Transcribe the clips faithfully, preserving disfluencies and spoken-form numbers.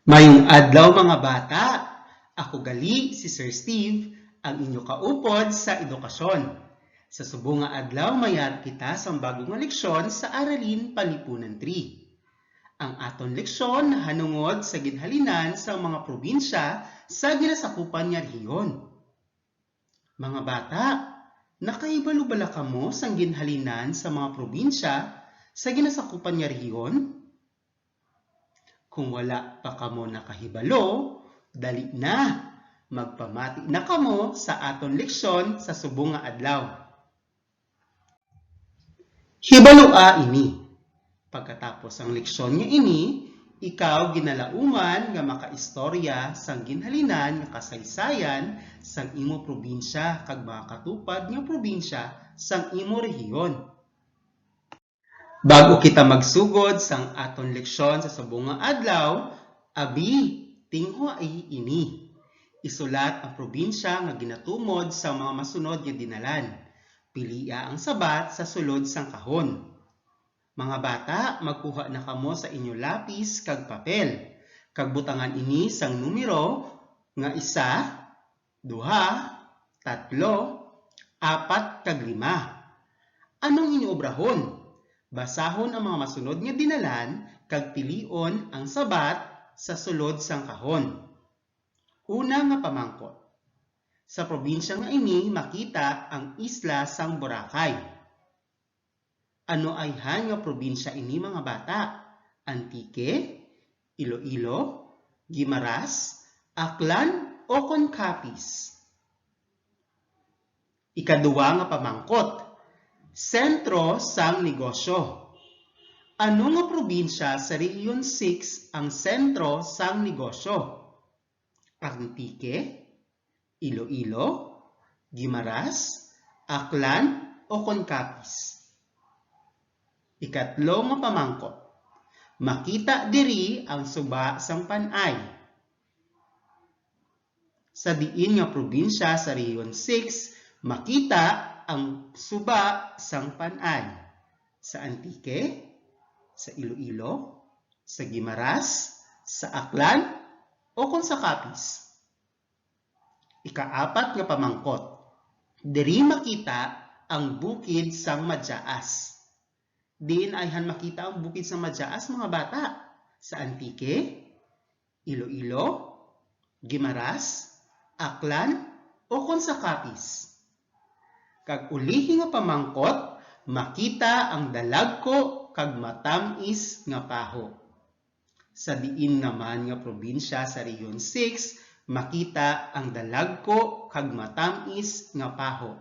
Mayong adlaw, mga bata. Ako gali si Sir Steve, ang inyo kaupod sa edukasyon. Sa subong nga adlaw, mayad kita sang bag-o nga leksyon sa Aralin Panlipunan three. Ang aton leksyon nahanungod sa ginhalinan sang mga probinsya sa ginasakupan nga rehiyon. Mga bata, nakahibalo bala kamo sang ginhalinan sa mga probinsya sa ginasakupan nga rehiyon? Kung wala pa kamo nakahibalo, dali na, magpamati na kamo sa aton leksyon sa subong nga adlaw. Hibalua ini. Pagkatapos sang leksyon nga ini, ikaw ginalauman nga makaistorya sang ginhalinan nga kasaysayan sang imo probinsya kag mga katupad nga probinsya sang imo rehiyon. Bag-o kita magsugod sang aton leksyon sa subong nga adlaw, abi, tinguhai ini. Isulat ang probinsya nga ginatumod sa mga masunod nga dinalan. Pilia ang sabat sa sulod sang kahon. Mga bata, magkuha na kamo sa inyo lapis kag papel, kag butangan ini sang numero nga isa, duha, tatlo, apat, kag lima. Anong inyo obrahon? Basahon ang mga masunod nga dinalan kag pilion ang sabat sa sulod sang kahon. Una nga pamangkot. Sa probinsya nga ini makita ang isla sang Boracay. Ano ayhan nga probinsya ini, mga bata? Antique, Iloilo, Guimaras, Aklan, o kon Capiz? Ikaduha nga pamangkot, sentro sang negosyo. Ano nga probinsya sa Region six ang sentro sang negosyo? Antique, Iloilo, Guimaras, Aklan, o kon Capiz? Ikatlo nga pamangkot, makita diri ang suba sang Panay. Sa diin nga probinsya sa Region six makita ang suba sang Panay? Sa Antique, sa Iloilo, sa Guimaras, sa Aklan, o kon sa Capiz? Ikaapat nga pamangkot, diri makita ang bukid sang Majaas. Diin ayhan makita ang bukid sang Majaas, mga bata? Sa Antique, Iloilo, Guimaras, Aklan, o kon sa Capiz? Kag ulihi nga pamangkot, makita ang dalagko kag matam-is nga paho. Sa diin naman nga probinsya sa Region six makita ang dalagko kag matam-is nga paho?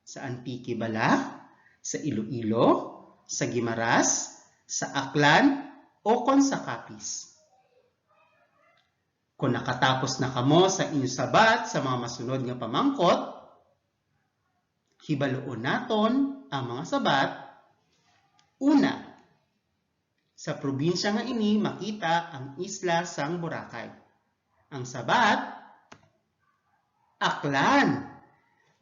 Sa Antique bala, sa Iloilo, sa Guimaras, sa Aklan, o kon sa Capiz? Kon nakatapos na kamo sa inyo sabat sa mga masunod nga pamangkot, hibaluon naton ang mga sabat. Una, sa probinsya nga ini makita ang isla sang Boracay. Ang sabat, Aklan.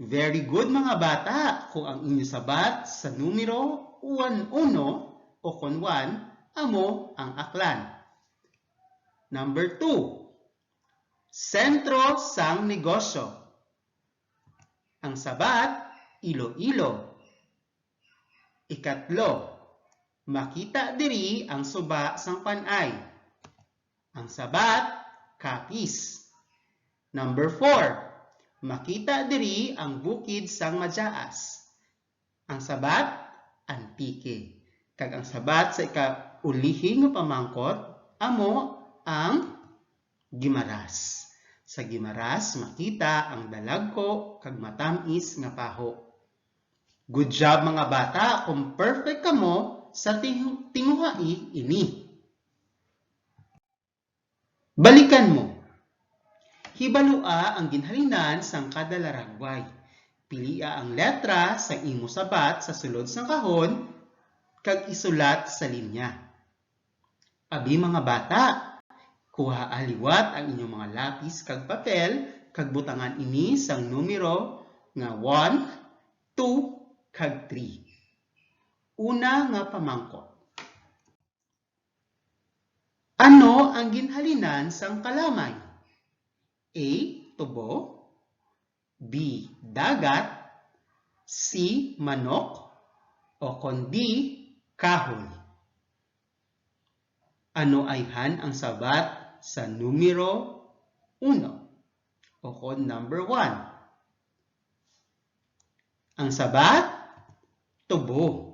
Very good, mga bata. Kung ang inyo sabat sa numero one uno o kon one, amo ang Aklan. Number two, sentro sang negosyo. Ang sabat, Iloilo. Ikatlo, makita diri ang suba sang Panay. Ang sabat, Capiz. Number four, makita diri ang bukid sang Majaas. Ang sabat, Antique. Kag ang sabat sa ikaulihi nga pamangkot, amo ang Guimaras. Sa Guimaras, makita ang dalagko kag matam-is nga paho. Good job, mga bata, kung perfect kamo sa ting-, tinguhai ini. Balikan mo. Hibalua ang ginhalinan sang kada laragway. Pilia ang letra sa imo sabat sa sulod sang kahon, kag isulat sa linya. Abi, mga bata, kuhaa liwat ang inyong mga lapis kag papel, kag butangan ini sang numero nga one, two, kag three. Una nga pamangkot. Ano ang ginhalinan sang kalamay? A, tubo. B, dagat. C, manok. O kon D, kahoy. Ano ayhan ang sabat sa numero uno? O kon number one? Ang sabat, tubo.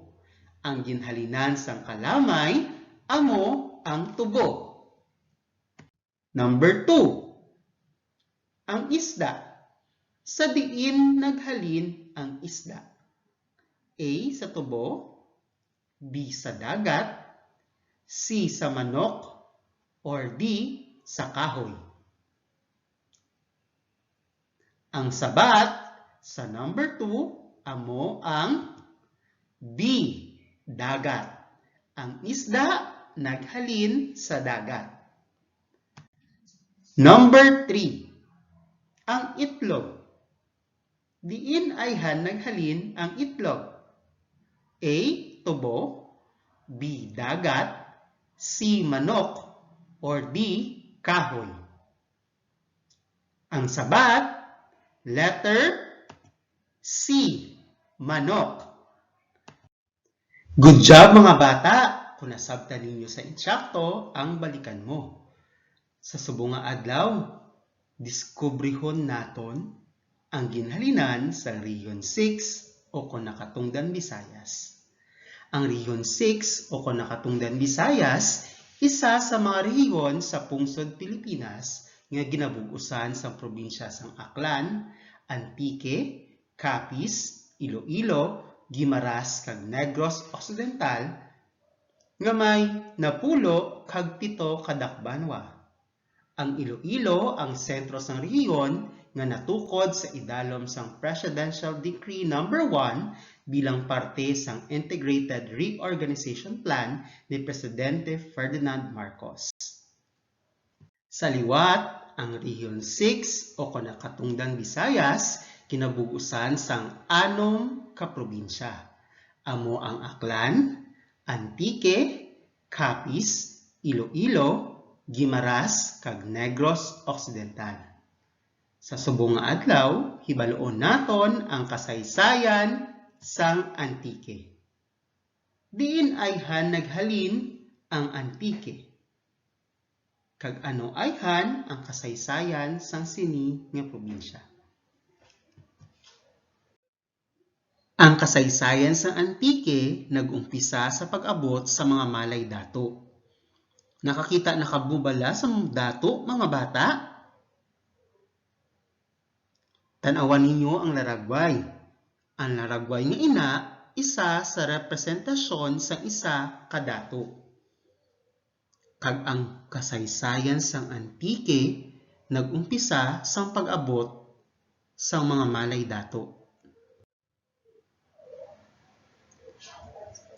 Ang ginhalinan sang kalamay amo ang tubo. Number two, ang isda. Sa diin naghalin ang isda? A, sa tubo. B, sa dagat. C, sa manok. Or D, sa kahoy. Ang sabat sa number two amo ang B, dagat. Ang isda naghalin sa dagat. Number three, ang itlog. Diin ayhan naghalin ang itlog? A, tubo. B, dagat. C, manok. Or D, kahoy. Ang sabat, letter C, manok. Good job, mga bata! Kung nasabtan ninyo sa insakto ang balikan mo. Sa subong nga adlaw, diskubrihon naton ang ginhalinan sang Region six o kon Katungdan Visayas. Ang Region six o kon Katungdan Visayas, isa sa mga rehiyon sa pungsod Pilipinas nga ginabug-usan sang probinsya sang Aklan, Antique, Capiz, Iloilo, Guimaras, kag Negros Occidental, nga may napulo kag pito ka dakbanwa. Ang Iloilo ang sentro sang rehiyon nga natukod sa idalom sang Presidential Decree Number One bilang parte sang Integrated Reorganization Plan ni Presidente Ferdinand Marcos. Sa liwat, ang Region six o kon Katungdan Visayas kinabug-usan sang anom ka probinsya. Amo ang Aklan, Antique, Capiz, Iloilo, Guimaras, kag Negros Occidental. Sa subong nga adlaw, hibaluon naton ang kasaysayan sang Antique. Diin ayhan naghalin ang Antique? Kag ano ayhan ang kasaysayan sang sini nga probinsya? Ang kasaysayan sang Antique nag-umpisa sa pag-abot sa mga malay dato. Nakakita na kamo bala sa dato, mga bata? Tan-awan ninyo ang laragway. Ang laragway nga ina, isa sa representasyon sang isa ka dato. Kag ang kasaysayan sang Antique nag-umpisa sang pag-abot sang mga malay dato.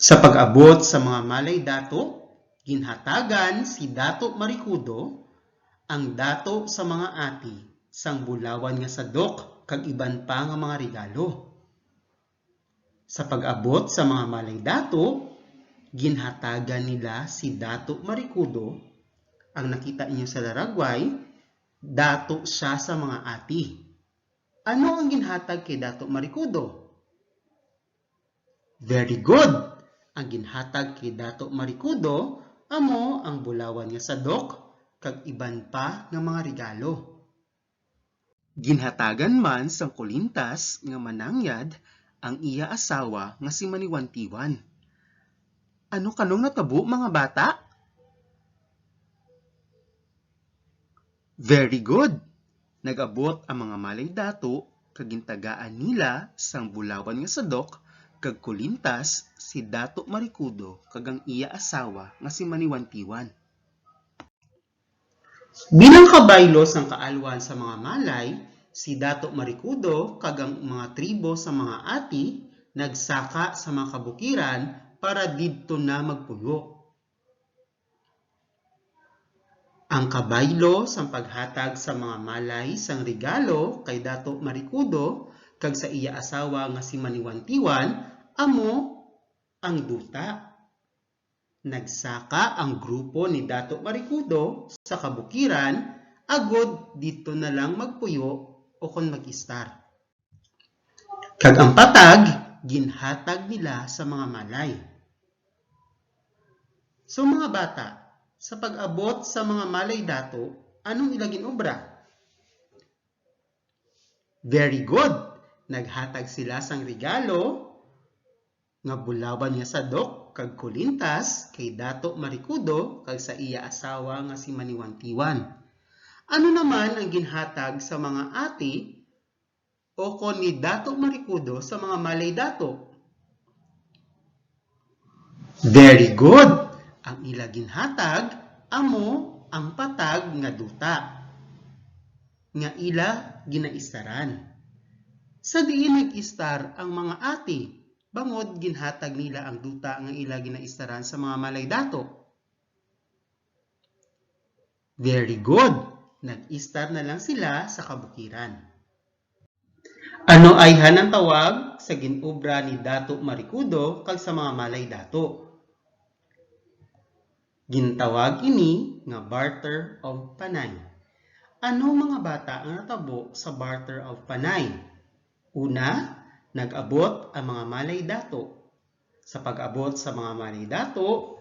Sa pag-abot sa mga malay dato, ginhatagan si Dato Marikudo, ang dato sa mga ati, sang bulawan nga sadok kag iban pa nga mga regalo. Sa pag-abot sa mga malay dato, ginhatagan nila si Dato Marikudo, ang nakita ninyo sa laragway, dato sia sa mga ati. Ano ang ginhatag kay Dato Marikudo? Very good! Ang ginhatag kay Dato Marikudo amo ang bulawan nga sadok kag iban pa nga mga regalo. Ginhatagan man sang kulintas nga manangyad ang iya asawa nga si Maniwantiwan. Ano kanong natabo, mga bata? Very good! Nag-abot ang mga malay dato kag gintagaan nila sang bulawan nga sadok kag kulintas si Dato Marikudo kag ang iya asawa nga si Maniwantiwan. Bilang kabaylo sang kaalwan sa mga malay, si Dato Marikudo kag ang mga tribo sa mga ati nagsaka sa mga kabukiran para didto na magpuyo. Ang kabaylo sang paghatag sa mga malay sang regalo kay Dato Marikudo kag sa iya asawa nga si Maniwantiwan amo ang duta. Nagsaka ang grupo ni Dato Marikudo sa kabukiran agod didto na lang magpuyo o kon mag-istar. Kag ang patag ginhatag nila sa mga malay. So, mga bata, sa pag-abot sa mga malay dato, anong ila ginobra? Very good! Naghatag sila sang regalo nga bulawan nga sadok kag kulintas kay Dato Marikudo kag sa iya asawa nga si Maniwantiwan. Ano naman ang ginhatag sa mga ati o kon ni Dato Marikudo sa mga malay dato? Very good! Ang ila ginhatag amo ang patag nga duta nga ila ginaistaran. Sa diin nag-istar ang mga ati, bangod ginhatag nila ang duta nga ila ginaistaran sa mga malay dato? Very good. Nag-istar na lang sila sa kabukiran. Ano ayhan ang tawag sa gin-obra ni Dato Marikudo kag sa mga malay dato? Gintawag ini nga barter of panay. Ano, mga bata, ang natabo sa barter of panay? Una, nag-abot ang mga malay dato. Sa pag-abot sa mga malay dato,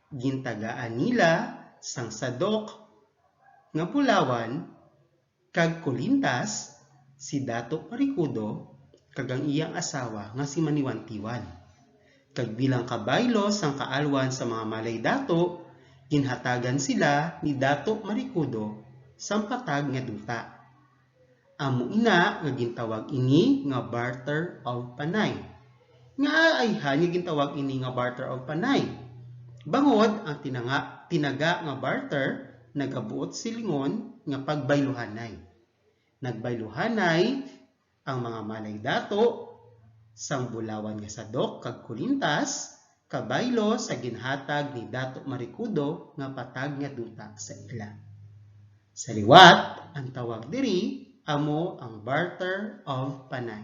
gintagaan nila sang sadok nga bulawan kag kulintas si Dato Marikudo kag ang iyang asawa nga si Maniwantiwan. Kag bilang kabaylo sang kaalwan sa mga malay dato, ginhatagan sila ni Dato Marikudo sang patag nga duta. Amo ina nga gintawag ini nga barter of panay. Ngaa ayhan nga gintawag ini nga barter of panay? Bangod ang tinanga, tinaga nga barter nagabuot silingon nga pagbayluhanay. Nagbayluhanay ang mga malay dato sang bulawan nga sadok kag kulintas, kabaylo sa ginhatag ni Dato Marikudo nga patag nga duta sa ila. Sa liwat, ang tawag diri amo ang barter of panay.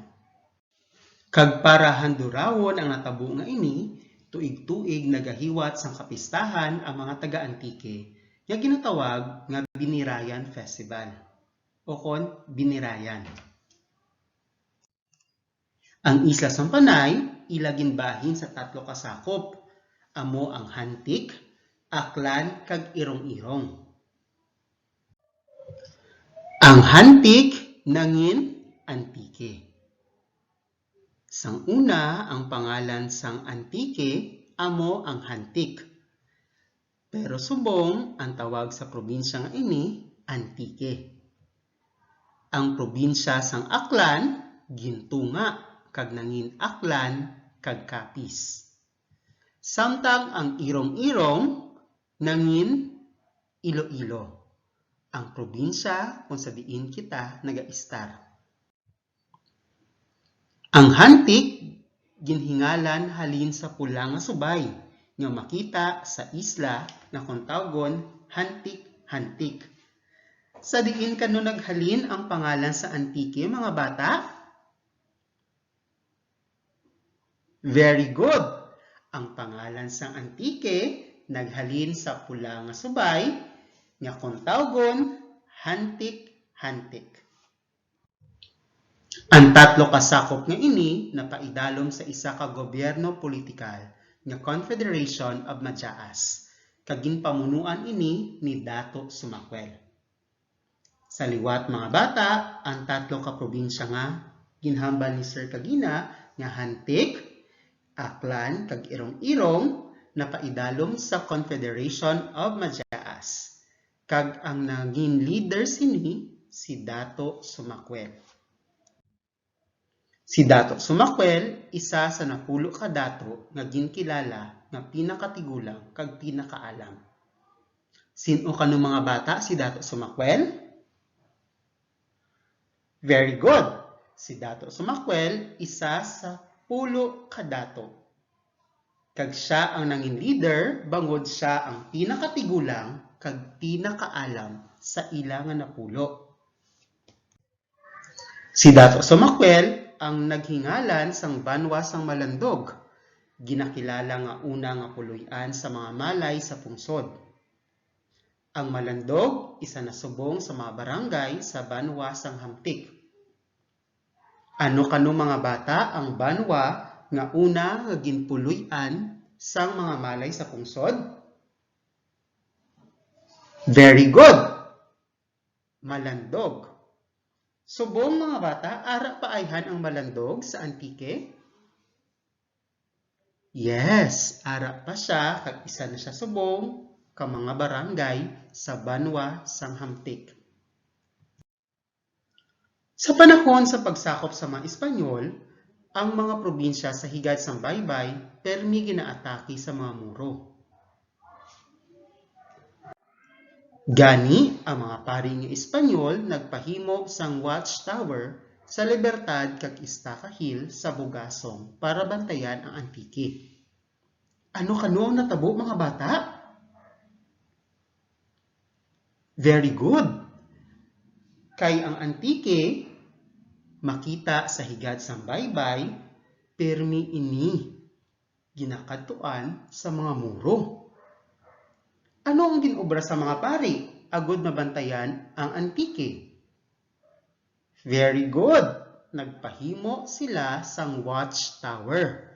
Kag para handurawon ang natabo nga ini, tuig-tuig nagahiwat sang kapistahan ang mga taga-Antique nga ginatawag nga Binirayan Festival, o kon Binirayan. Ang isla sang Panay ila ginbahin sa tatlo ka sakop, amo ang Hantik, Aklan, kag Irong-Irong. Ang Hantik nangin Antique. Sang una, ang pangalan sang Antique amo ang Hantik. Pero subong ang tawag sa probinsya nga ini, Antique. Ang probinsya sang Aklan gintunga kag nangin Aklan kag Capiz. Samtang ang Irong-Irong nangin Iloilo, ang probinsya kon sa diin kita nagaistar. Ang Hantik ginhingalan halin sa pula nga subay nga makita sa isla nga kon tawgon Hantik-Hantik. Sa diin kano naghalin ang pangalan sa Antique, mga bata? Very good. Ang pangalan sang Antique naghalin sa pula nga subay nga kon tawgon Hantik-Hantik. Ang tatlo ka sakop nga ini napaidalom sa isa ka gobyerno politikal nga Confederation of Majaas, kag ginpamunuan ini ni Dato Sumakwel. Sa liwat, mga bata, ang tatlo ka probinsya nga ginhambal ni Sir kagina nga Hantik, Aklan, kag Irong-Irong napaidalom sa Confederation of Majaas, kag ang nangin leader sini si Dato Sumakwel. Si Dato Sumakwel isa sa napulo ka dato nga ginkilala nga pinakatigulang kag pinakaalam. Sin-o kano, mga bata, si Dato Sumakwel? Very good. Si Dato Sumakwel isa sa pulo ka dato. Kag sia ang nangin leader bangod sia ang pinakatigulang kag pinakaalam sa ila nga napulo. Si Dato Sumakwel ang naghingalan sang banwa sang Malandog, ginakilala nga una nga puloy-an sa mga malay sa pungsod. Ang Malandog, isa na subong sa mga barangay sa banwa sang Hamtic. Ano kano, mga bata, ang banwa nga una nga ginpuloy-an sang mga malay sa pungsod? Very good. Malandog. Subong, mga bata, ara pa ayhan ang Malandog sa Antique? Yes, ara pa siya kag isa na siya subong ka mga barangay sa banwa sang Hamtic. Sa panahon sa pagsakop sa mga Espanyol, ang mga probinsya sa Higad sang Baybay permi ginaatake sa mga muro. Gani, ang mga pari nga Espanyol nagpahimo sang watchtower sa Libertad kag Estaca Hill sa Bugasong para bantayan ang Antique. Ano kano ang natabo, mga bata? Very good. Kay ang Antique makita sa Higad sang Baybay, pirmi ini ginakadtuan sa mga muro. Ano ang gin-obra sa mga pari agod mabantayan ang Antique? Very good. Nagpahimo sila sang watchtower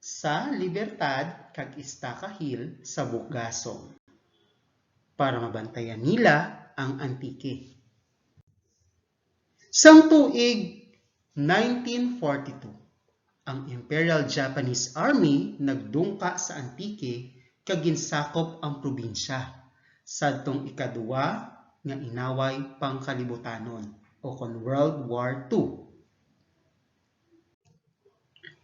sa Libertad kag Estaca Hill sa Bugasong para mabantayan nila ang Antique. Sang tuig nineteen forty-two, ang Imperial Japanese Army nagdungka sa Antique kag ginsakop ang probinsya sadtong ikaduwa nga inaway pangkalibutanon, o kon World War Two.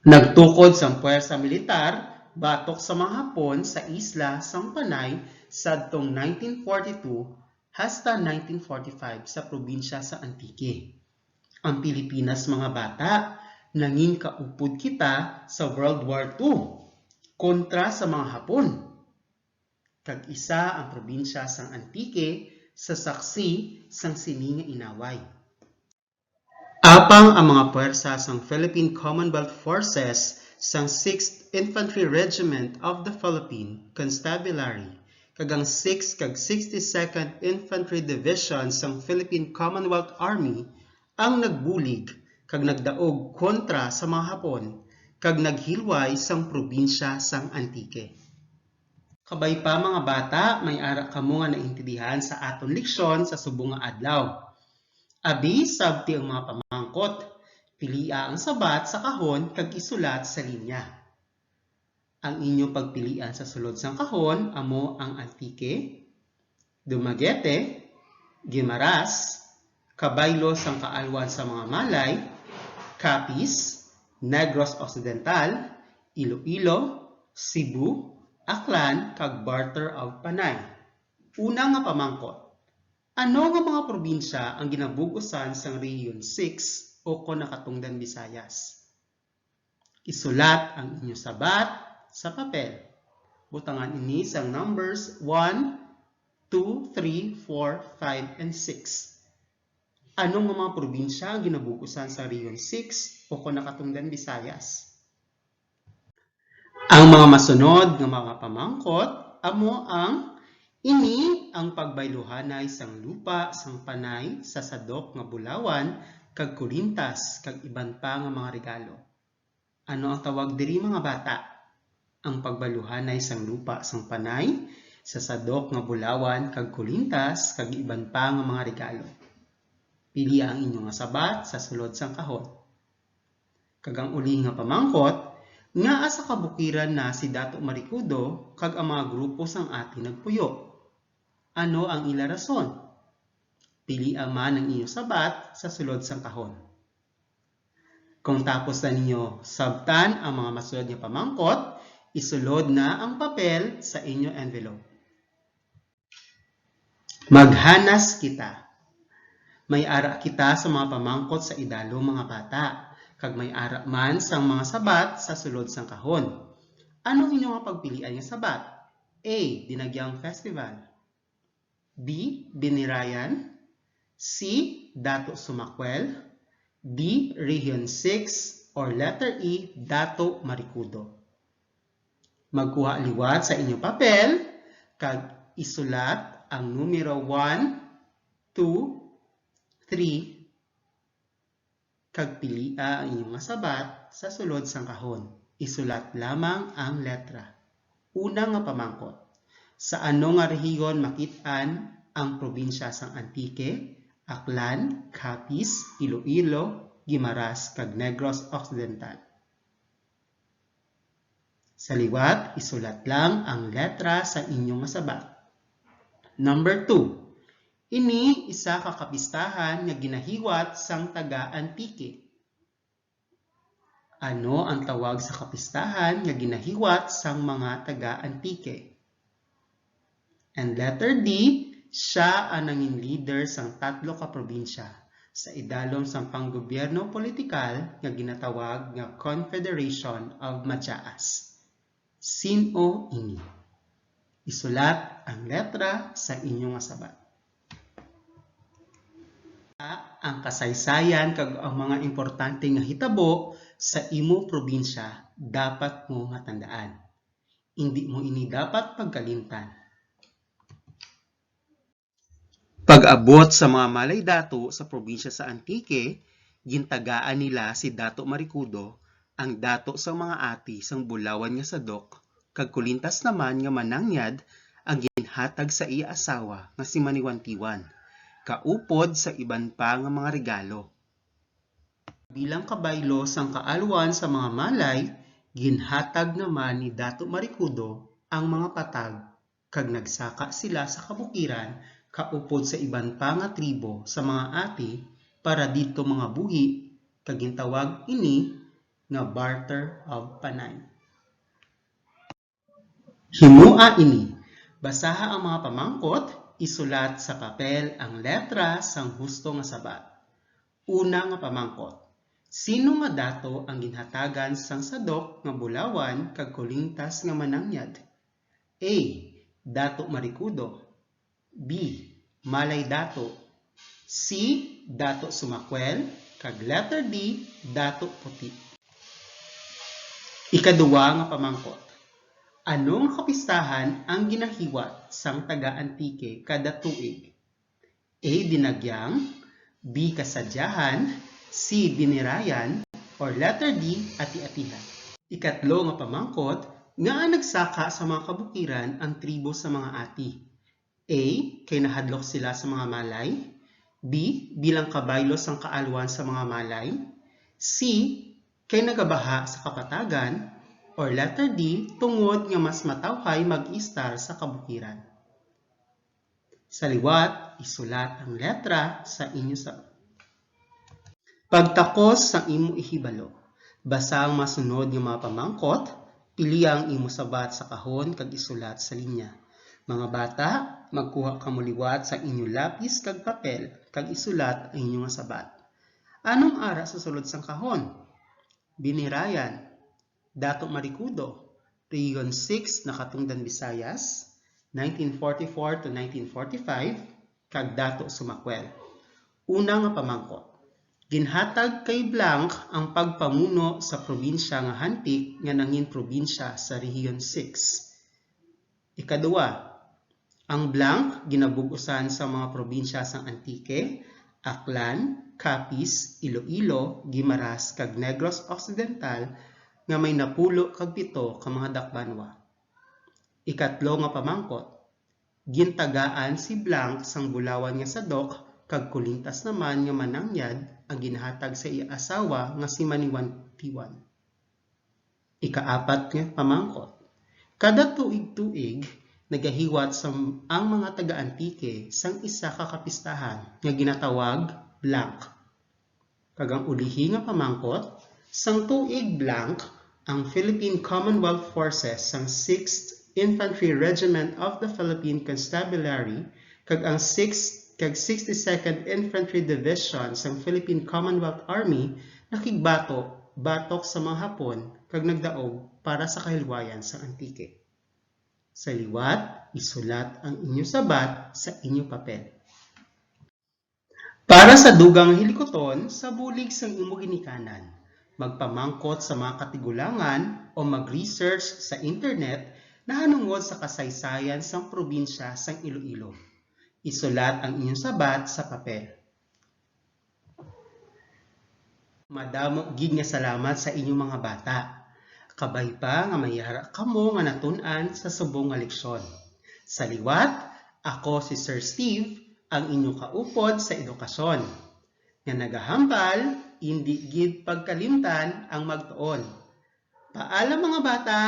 Nagtukod sang puwersa militar batok sa mga Hapon sa isla sang Panay sadtong nineteen forty-two hasta nineteen forty-five sa probinsya sa Antique. Ang Pilipinas, mga bata, nangin kaupod kita sa World War Two kontra sa mga Hapon. Kag isa ang probinsya sang Antique sa saksi sang sini nga inaway. Apang ang mga puwersa sang Philippine Commonwealth Forces, sang Sixth Infantry Regiment of the Philippine Constabulary, kag ang Sixth kag Sixty-second Infantry Division sang Philippine Commonwealth Army ang nagbulig kag nagdaog kontra sa mga Hapon kag naghilway sang probinsya sang Antique. Kabay pa, mga bata, may ara kamo nga naintindihan sa aton leksyon sa subong nga adlaw. Abi, sabti ang mga pamangkot. Pilia ang sabat sa kahon kag isulat sa linya. Ang inyo pagpilian sa sulod sang kahon amo ang Antique, Dumaguete, Guimaras, kabaylo sang kaalwan sa mga Malay, Capiz, Negros Occidental, Iloilo, Cebu, Aklan, kag Barter of Panay. Una nga pamangkot, ano nga mga probinsya ang ginabug-usan sang Region six o kon Nakatungdan Visayas? Isulat ang inyo sabat sa papel. Butangan ini sang numbers one, two, three, four, five, and six. Ano nga mga probinsya ang ginabug-usan sa Region six o kon Nakatungdan Visayas? Ang mga masunod nga mga pamangkot amo ang: ini ang pagbayluhanay sang lupa sang Panay sa sadok nga bulawan kag kulintas kag iban pa nga mga regalo. Ano ang tawag diri, mga bata? Ang pagbayluhanay sang lupa sang Panay sa sadok nga bulawan kag kulintas kag iban pa nga mga regalo. Pilia ang inyo nga sabat sa sulod sang kahon. Kag ang uli nga pamangkot, ngaa sa kabukiran na si Dato Marikudo kag ang mga grupo sang Ati Nagpuyo? Ano ang ila rason? Pilia man ang inyo sabat sa sulod sang kahon. Kung tapos na ninyo sabtan ang mga masulod nga pamangkot, isulod na ang papel sa inyo envelope. Maghanas kita. May ara kita sa mga pamangkot sa idalom, mga bata, kag may ara man sang mga sabat sa sulod sang kahon. Ano ang inyo nga pagpilian nga sabat? A, Dinagyang Festival. B, Binirayan. C, Dato Sumakwel. D, Region six, or letter E, Dato Marikudo. Magkuha liwat sa inyong papel kag isulat ang numero one, two, three, kag pilia ang inyong nga sabat sa sulod sang kahon. Isulat lamang ang letra. Una nga pamangkot, sa ano nga rehiyon makit-an ang probinsya sang Antique, Aklan, Capiz, Iloilo, Guimaras, kag Negros Occidental? Sa liwat, isulat lang ang letra sa inyong nga sabat. Number two, ini isa ka kapistahan nga ginahiwat sang taga Antique. Ano ang tawag sa kapistahan nga ginahiwat sang mga taga Antique? And letter D, siya ang nangin leader sang tatlo ka probinsya sa idalom sang panggobyerno politikal nga ginatawag nga Confederation of Majaas. Sin-o ini? Isulat ang letra sa inyo nga sabat. Ang kasaysayan kag ang mga importante nga hitabo sa imo probinsya dapat mo matandaan. Indi mo ini dapat pagkalimtan. Pag-abot sa mga malay dato sa probinsya sa Antique, gintagaan nila si Dato Maricudo, ang dato sang mga ati sang Bulawan nga Sadok, kag kulintas naman nga manangyad ang ginhatag sa iya asawa nga si Maniwantiwan, kaupod sa iban pa nga mga regalo. Bilang kabaylo sang kaalwan sa mga malay, ginhatag naman ni Dato Maricudo ang mga patag kag nagsaka sila sa kabukiran kaupod sa iban pa nga tribo sa mga ati para didto mga buhi, kag gintawag ini nga barter of panay. Himoa ini. Basaha ang mga pamangkot, isulat sa papel ang letra sang husto nga sabat. Una nga pamangkot, sino nga dato ang ginhatagan sang Sadok nga Bulawan kag Kulintas nga Manangyad? A, Dato Maricudo. B, Malay Dato. C, Dato Sumakwel. Kag letter D, Dato Puti. Ikaduwa nga pamangkot, ano nga kapistahan ang ginahiwat sang taga Antique kada tuig? A, Dinagyang. B, Kasadyahan. C, Binirayan. Or letter D, Ati-atihan. Ikatlo nga pamangkot, ngaa nagsaka sa mga kabukiran ang tribo sa mga ati? A, kay nahadlok sila sa mga malay. B, bilang kabaylo sang kaalwan sa mga malay. C, kay nagabaha sa kapatagan. Or letter D, tungod nga mas matawhay mag-istar sa kabukiran. Sa liwat, isulat ang letra sa inyo sa Pagtakos sang imo ihibalo. Basa ang masunod nga mga pamangkot, pilia ang imo sabat sa kahon kag isulat sa linya. Mga bata, magkuha kamo liwat sa inyo lapis kag papel kag isulat ang inyo nga sabat. Anong ara sa sulod sang kahon? Binirayan, Dato Maricudo, Region six, Nakatungdan, Visayas, nineteen forty-four to nineteen forty-five, kag Dato Sumakwel. Una nga pamangkot, ginhatag kay Blanc ang pagpamuno sa probinsya nga Hantik nga nangin probinsya sa Region six. Ikaduha, ang Blanc ginabug-usan sa mga probinsya sang Antique, Aklan, Capiz, Iloilo, Guimaras, kag Negros Occidental nga may napulo kag pito ka mga dakbanwa. Ikatlo nga pamangkot, gintagaan si Blanc sang Bulawan nga Sadok kag Kulintas naman nga Manangyad ang ginhatag sa iya asawa nga si Maniwantiwan. Ikaapat nga pamangkot, kada tuig-tuig nagahiwat sa ang mga taga-Antique sang isa ka kapistahan nga ginatawag Blanc. Kag ang ulihi nga pamangkot, sang tuig Blanc, ang Philippine Commonwealth Forces sang Sixth Infantry Regiment of the Philippine Constabulary kag ang Sixth kag Sixty-second Infantry Division sang Philippine Commonwealth Army nakigbato batok sa mga Hapon kag nagdaog para sa kahilwayan sang Antique. Sa liwat, isulat ang inyo sabat sa inyo papel. Para sa dugang nga hilikuton, sa bulig sang imo ginikanan, Magpamangkot sa mga katigulangan o mag-research sa internet nahanungod sa kasaysayan sang probinsya sang Iloilo. Isulat ang inyong sabat sa papel. Madamo gid nga salamat sa inyong mga bata. Kabay pa nga may ara kamo nga natun-an sa subong nga leksyon. Sa liwat, ako si Sir Steve, ang inyong kaupod sa edukasyon, nga nagahambal, indi gid pagkalimtan ang magtuon. Paalam, mga bata!